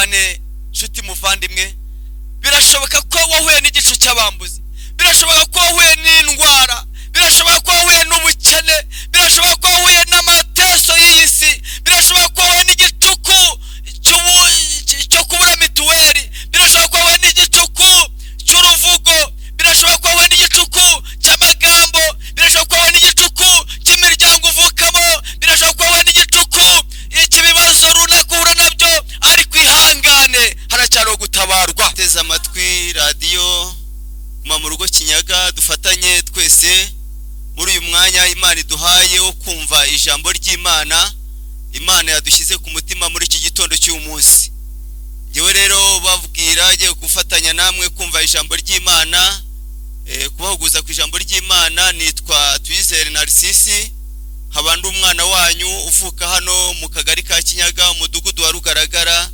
Ihangane nshuti muvandimwe, birashoboka ko wahuye n'igicu cy'abambuzi, birashoboka ko wahuye n'indwara, birashoboka ko wahuye n'ubukene, birashoboka ko wahuye n'amateso y'iyi si, birashoboka ko wahuye n'igicuku cyo kubura mituweli, birashoboka ko wahuye n'igicuku cy'uruvugo, birashoboka ko wahuye n'igicuku cy'amagambo, birashoboka ko wahuye n'igicuku cy'imiryango uvukamo, birashoboka ko wahuye n'igicuku cy'ibibazo runaka uhura nabyo, ariko ihangane, haracyariho gutabarwa. Teze amatwi radiyo Guma mu Rugo Kinyaga, dufatanye twese muri uyu mwanya Imana iduhaye wo kumva ijambo ry'Imana. Imana yadushyize ku mutima muri iki gitondo cy'uyu munsi. Ngewe rero babwira agiye gufatanya namwe kumva ijambo ry'Imana, kubahuguza ku ijambo ry'Imana. Nitwa Tuyizere Narcisse, nkaba ndi umwana wanyu uvuka hano mu kagari ka Kinyaga, umudugudu wa Rugaragara.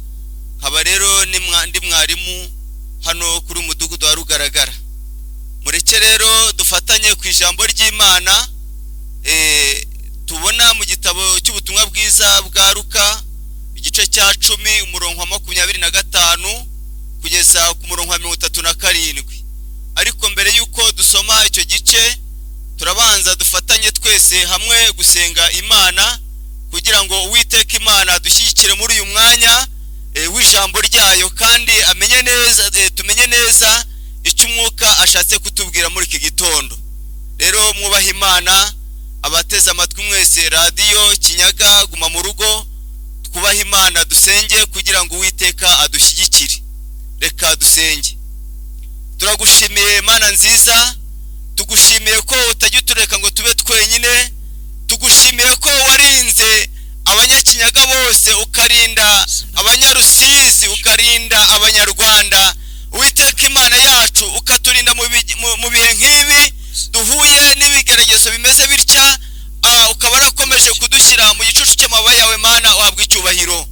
Nkaba rero ndi mwarimu hano kuri umudugudu wa Rugaragara. Mureke rero dufatanye ku ijambo ry'Imana tubona mu gitabo cy'ubutumwa bwiza bwa Luka, igice cya 10 umurongo wa 25 kugeza ku murongo wa 37. Ariko mbere y'uko dusoma icyo gice, turabanza dufatanye twese hamwe gusenga Imana kugira ngo Uwiteka Imana dushyigikire muri uyu mwanya w'ijambo ryayo, kandi amenye neza, tumenye neza icyo umwuka ashatse kutubwira muri iki gitondo. Rero mwubahe Imana, abateze amatwi mwese radiyo Kinyaga Guma mu Rugo, twubahe Imana dusenge kugira ngo Uwiteka adushyigikire. Reka dusenge. Turagushimiye Mana nziza, tugushimiye ko utajya utureka ngo tube twenyine, tugushimiye ko warinze abanyakinyaga bose, ukarinda abanyarusizi, ukarinda abanyarwanda. Uwiteka Imana yacu, ukaturinda mu bihe nk'ibi duhuye n'ibigeragezo bimeze bitya, ukaba warakomeje kudushyira mu gicucu cy'amababa yawe. Mana, uhabwa icyubahiro.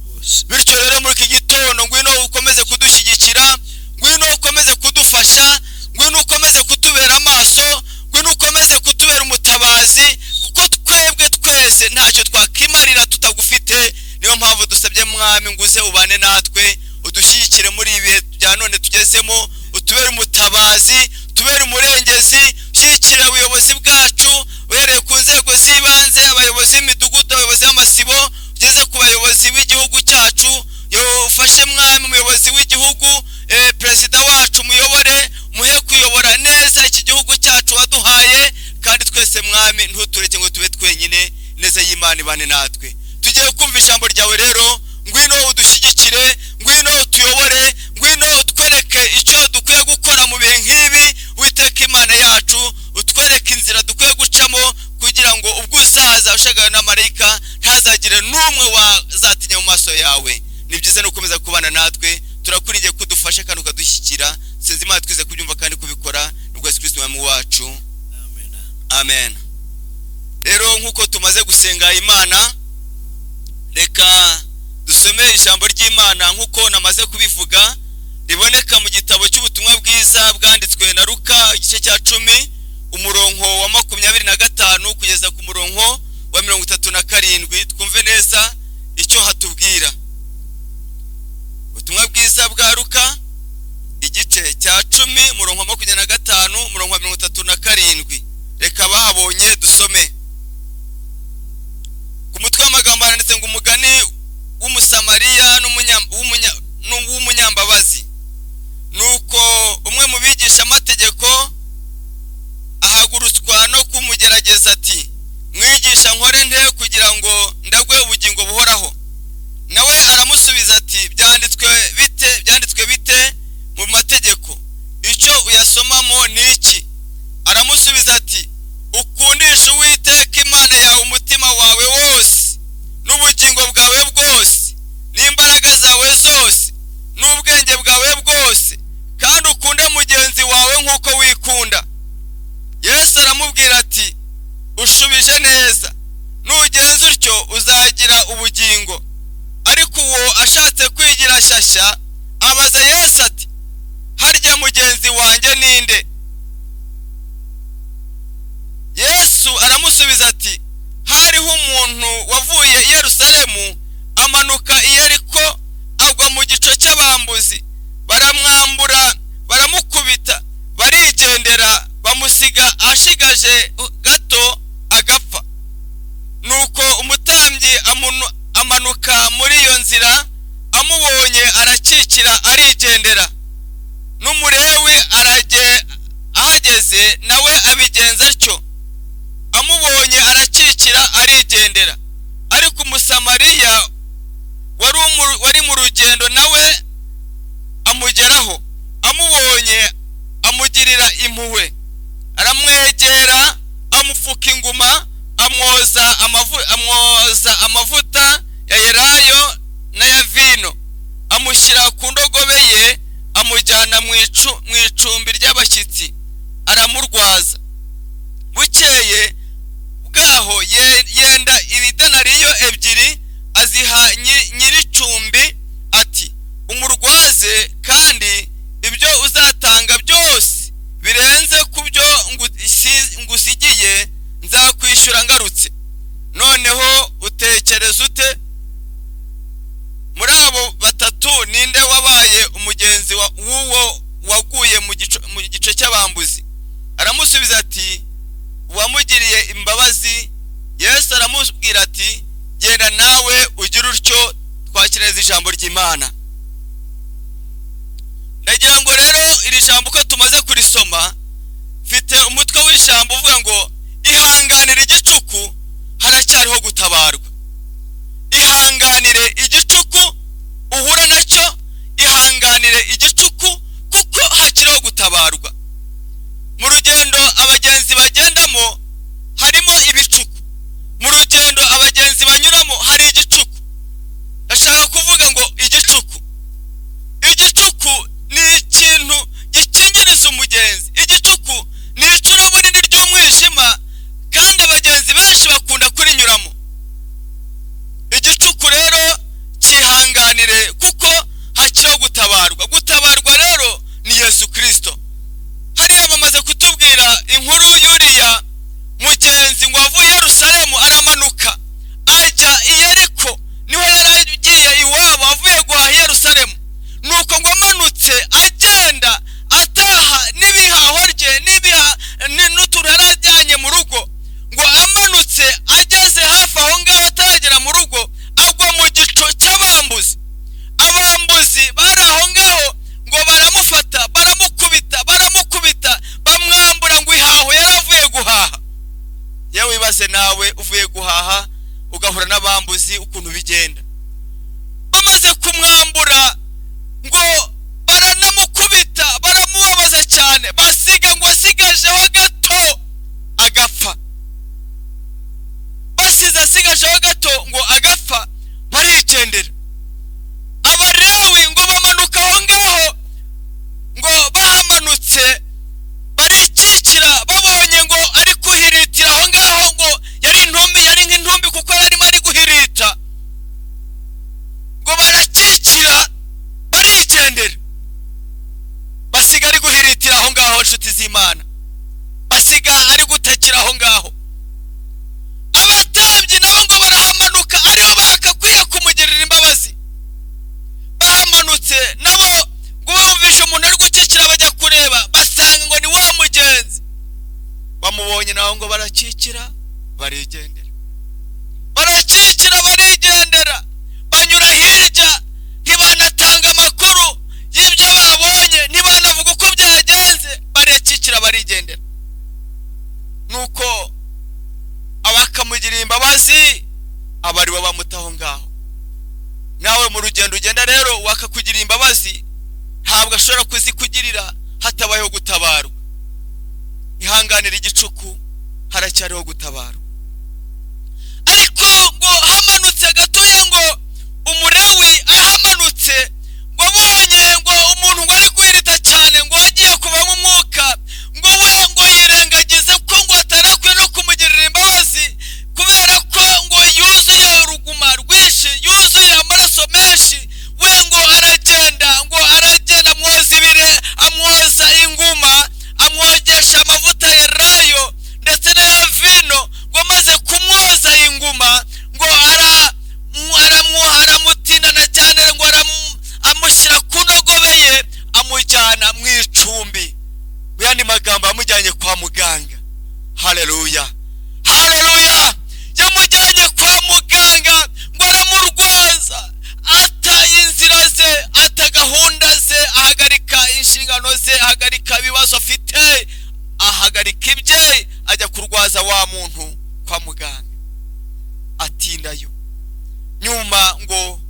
Bityo rero muri iki gitondo ngwino ukomeze kudushyigikira, ngwino ukomeze kudufasha, ngwino ukomeze kutubera amaso, ngwino ukomeze kutubera umutabazi, kuko twebwe twese ntacyo twakimarira tutagufite. Niyo mpamvu dusabye mwami ngo uze ubane natwe, udushyigikire muri ibi bihe bya none tugezemo, utubere umutabazi, utubere umurengezi, ushyigikire ubuyobozi bwacu uhereye ku nzego z'ibanze, abayobozi b'imidugudu, abayobozi b'amasibo, ugeze ku bayobozi b'igihugu cyacu. Ufashe mwami umuyobozi w'igihugu, perezida wacu, muyobore, muhe kuyobora neza iki gihugu cyacu waduhaye, kandi twese mwami ntutureke ngo tube twenyine, neza y'Imana ibane natwe. Tugiye kumva ijambo ryawe rero, ngwino udushyigikire, ngwino utuyobore, ngwino utwereke icyo dukwiye gukora mu bihe nk'ibi. Uwiteka Imana yacu, utwereke inzira dukwiye gucamo kugira ngo ubwo uzaza ushagawe na marayika ntazagire n'umwe wazatinya mu maso yawe. Ni byiza no gukomeza kubana natwe, turakuringiye kudufasha kandi ukadushyigikira. Sinzi Imana twize kubyumva kandi kubikora, nubwo Yesu Kristo Umwami wacu. Amen. Rero nk'uko tumaze gusenga Imana, reka dusome ijambo ry'Imana nk'uko namaze kubivuga, riboneka mu gitabo cy'ubutumwa bwiza bwanditswe na Luka, igice cya 10 umurongo wa 25 kugeza ku murongo wa 37. Twumve neza icyo hatubwira. Ubutumwa bwiza bwa Luka, igice cya 10 umurongo wa 25 umurongo wa 37. Reka babonye dusome. Ku mutwe w'amagambo handitse ngo umugani w'Umusamariya w'umunyambabazi. Nuko umwe mu bigisha amategeko ahagurutswa no kumugerageza ati, mwigisha, nkore nte kugira ngo ndagwe ubugingo buhoraho? Nawe aramusubiza ati, byanditswe bite mu mategeko? Icyo uyasomamo ni iki? Aramusubiza ati, ukundisha Uwiteka Imana yawe umutima wawe wose, n'ubugingo bwawe bwose, n'imbaraga zawe zose, n'ubwenge bwawe bwose, kandi ukunde mugenzi wawe nk'uko wikunda. Yesu aramubwira ati, ushubije neza, nugenza utyo uzagira ubugingo. Ariko uwo ashatse kwigira shyashya abaza Yesu ati, harya mugenzi wanjye ninde? Yesu aramusubiza ati, hariho umuntu wavuye i Yerusalemu amanuka i Yeriko, agwa mu gicuku gico cy'abambuzi, baramwambura, baramukubita, barigendera, bamusiga ashigaje gato agapfa. Nuko umutambyi amanuka muri iyo nzira, amubonye arakikira, arigendera. N'umulewi ahageze nawe abigenza atyo, amubonye arakikira, arigendera. Ariko Umusamariya wari mu rugendo nawe amugeraho, amubonye amugirira impuhwe, aramwegera, amupfuka inguma, amwoza amavuta ya elayo n'aya vino, amushyira ku ndogobe ye, amujyana mu icumbi ry'abashyitsi, aramurwaza. Bukeye bwaho yenda ibidenariyo 2 aziha nyir'icumbi, ati: umurwaze, kandi ibyo uzatanga byose birenze ku byo ngusigiye nzakwishyura ngarutse. Noneho utekereza ute? Muri abo batatu ninde wabaye umugenzi w'uwo waguye mu gice cy'abambuzi? Aramusubiza ati: uwamugiriye imbabazi. Yesu aramubwira ati: genda nawe ugire utyo. Twakireza ijambo ry'Imana. Ndagira ngo rero iri jambo uko tumaze kurisoma, mfite umutwe w'ijambo uvuga ngo ihanganire igicuku, haracyariho gutabarwa. Ihanganire igicuku uhura nacyo, ihanganire igicuku kuko hakiriho gutabarwa. Mu rugendo abagenzi bagendamo harimo ibicuku, mu rugendo abagenzi banyuramo hari igicuku. Ndashaka kuvuga ngo igicuku, igicuku ni ikintu gikingiriza umugenzi. Igicuku ni icuraburindi ry'umwijima, kandi abagenzi benshi bakunda kurinyuramo. Igicuku rero cyihanganire kuko hakiriho gutabarwa. Gutabarwa rero ni Yesu Kristo. Hariya bamaze kutubwira inkuru y'uriya mugenzi ngo avuye Yerusalemu aramanuka ajya i Yeriko, niho yari agiye iwabo avuye guhaha i Yerusalemu. Nuko ngo amanutse agenda ataha n'ibihaho rye n'utuntu yari ajyanye mu rugo, ngo amanutse ageze hafi aho ngaho ataragera mu rugo, agwa mu gico cy'abambuzi. Abambuzi bari aho ngaho ngo baramufata, baramukubita, baramukubita, bamwambura ngo ihaho yari avuye guhaha. Yewe ibaze nawe uvuye guhaha ugahura n'abambuzi ukuntu bigenda. Bamaze kumwambura ngo baranamukubita, baramubabaza cyane, basiga ngo asigajeho gato agapfa. Basize asigajeho gato ngo agapfa, barigendera. Abalewi ngo bamanuka aho ngaho, ngo bahamanutse barikikira, babonye ngo ari kuhiritira aho ngaho, ngo yari intumbi, yari nk'intumbi kuko yarimo ari guhirita, ngo barakikira barigendera, basiga ari guhiritira aho ngaho. Inshuti z'Imana, basiga ari gutekera aho ngaho. Abatambyi nabo ngo barahamanuka, aribo bakakwiye kumugirira imbabazi. Bahamanutse nabo ngo bumvishe umuntu ari gukikira, bajya kureba, basanga ngo ni wa mugenzi. Bamubonye nabo ngo barakikira barigendera, barakikira barigendera, banyura hirya, ntibanatanga amakuru y'ibyo babonye, ntibanavuga uko byagenze, barakikira barigendera. Nuko abakamugirira imbabazi abari bamutaho ngaho. Nawe mu rugendo ugenda rero, wakakugirira imbabazi ntabwo ashobora kuzikugirira hatabayeho gutabarwa. Ihanganira igicuku, haracyariho gutabarwa. Ariko ngo hamanutse gatoya, ngo umulewi ahamanutse, ngo abonye ngo umuntu ngo ari guhirita cyane, ngo agiye kuvamo umwuka, ngo we ngo yirengagize ko ngo atarakwiye no kumugirira imbabazi, kubera ko ngo yuzuye uruguma rwinshi, yuzuye amaraso menshi. We ngo aragenda, ngo aragenda amwoza ibire, amwoza inguma, amwogesha amavuta ya elayo ndetse n'aya vino, ngo muganga. Haleluya, haleluya. Yamujyanye kwa muganga ngo aramurwaza, ata inzira ze, ata gahunda ze, ahagarika inshingano ze, ahagarika ibibazo afite, ahagarika ibye, ajya kurwaza wa muntu kwa muganga, atindayo. Nyuma ngo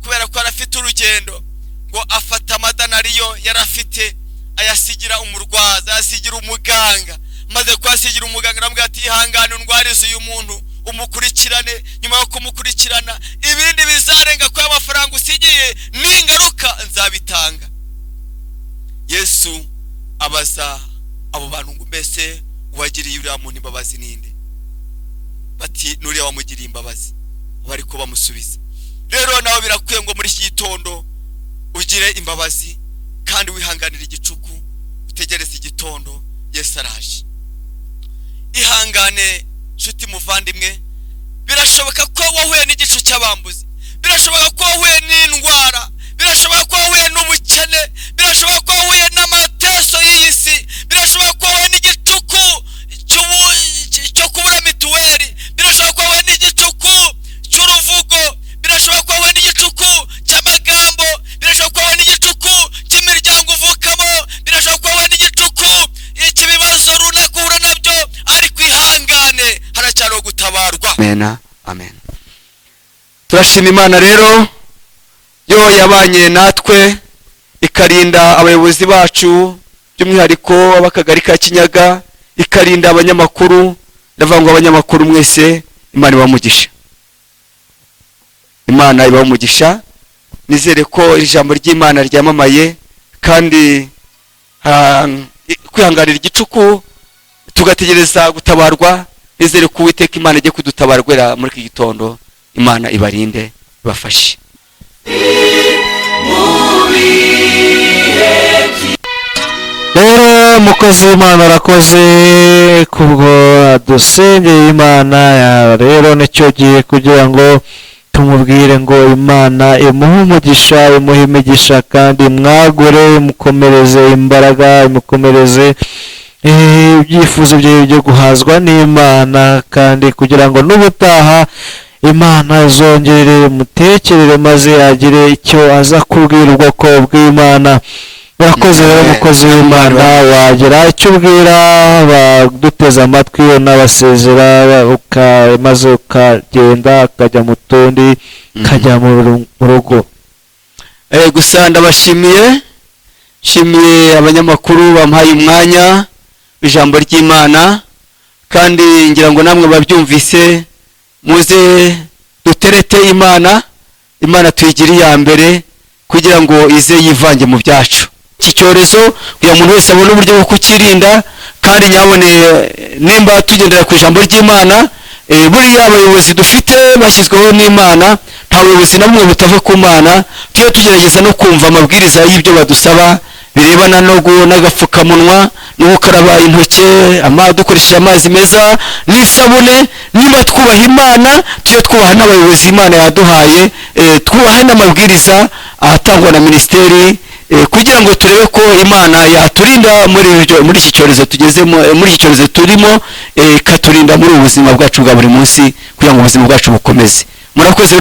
kubera ko yari afite urugendo, ngo afata amadanariyo yari afite ayasigira umurwaza, ayasigira umuganga. Maze kuyasigira umuganga, aramubwira ati: "Ihangane undwarize uyu muntu, umukurikirane. Nyuma yo kumukurikirana, ibindi bizarenga ko amafaranga usigiye n'ingaruka nzabitanga." Yesu abaza abo bantu ngo: "Mbese uwagiriye uriya muntu imbabazi ninde?" Bati: "Nuriya wamugiriye imbabazi." Bari ko bamusubiza. Rero nawe birakwiye ngo muri iki gitondo ugire imbabazi kandi wihanganire igicuku, utegereze igitondo. Yesu araje. Ihangane nshuti muvandimwe. Birashoboka ko wahuye n'igicu cy'abambuzi, birashoboka ko wahuye n'indwara, birashoboka ko wahuye n'ubukene, birashoboka ko wahuye n'amateso y'iyi si, birashoboka ko wahuye n'igicuku cyo kubura mituweli, birashoboka ko wahuye n'igicuku cy'uruvugo, birashoboka ko wahuye n'igicuku cy'amagambo, birashoboka ko wahuye n'igicuku cy'imiryango uvukamo, birashoboka ko wahuye n'igicuku cy'ibibazo runaka uhura nabyo. Ariko ihangane, haracyariho gutabarwa. Amen, amen. Turashima Imana rero yo yabanye natwe, ikarinda abayobozi bacu, by'umwihariko ab'akagari ka Kinyaga, ikarinda abanyamakuru. Ndavuga ngo abanyamakuru mwese, Imana ibahe umugisha, Imana ibahe umugisha. Nizere ko iri jambo ry'Imana ryamamaye kandi kwihanganira igicuku tugategereza gutabarwa. Nizere ko Uwiteka Imana igiye kudutabarwera muri iki gitondo. Imana ibarinde, ibafashe. Rero umukozi w'Imana arakoze kubwo adusengeye Imana. Rero nicyo gihe kugira ngo tumubwire ngo Imana imuhe umugisha, imuhe imigisha kandi mwagure, imukomereze imbaraga, imukomereze ibyifuzo bye byo guhazwa n'Imana, kandi kugira ngo n'ubutaha Imana izongere imutekerere maze agire icyo aza kubwira ubwoko bw'Imana. Murakoze rero, umukozi w'Imana, wagira icyo ubwira abaduteze amatwi unabasezera, maze ukagenda ukajya mu tundi, ukajya mu rugo. Gusa ndabashimiye, nshimiye abanyamakuru bampaye umwanya w'ijambo ry'Imana, kandi ngira ngo namwe babyumvise. Muze duterete Imana, Imana tuyigire iya mbere kugira ngo ize yivange mu byacu. Iki cyorezo, kugira ngo umuntu wese abone uburyo bwo kukirinda, kandi nyabone nimba tugendera ku ijambo ry'Imana, buriya abayobozi dufite bashyizweho n'Imana, nta buyobozi na bumwe butava ku Mana. Tujye tugerageza no kumva amabwiriza y'ibyo badusaba birebana no n'agapfukamunwa no gukaraba intoki dukoresheje amazi meza n'isabune. Niba twubaha Imana, tujye twubaha n'abayobozi Imana yaduhaye, twubahe n'amabwiriza atangwa na minisiteri, kugira ngo turebe ko Imana yaturinda muri iki cyorezo tugezemo, muri iki cyorezo turimo, ikaturinda muri ubu buzima bwacu bwa buri munsi, kugira ngo ubuzima bwacu bukomeze. Murakoze.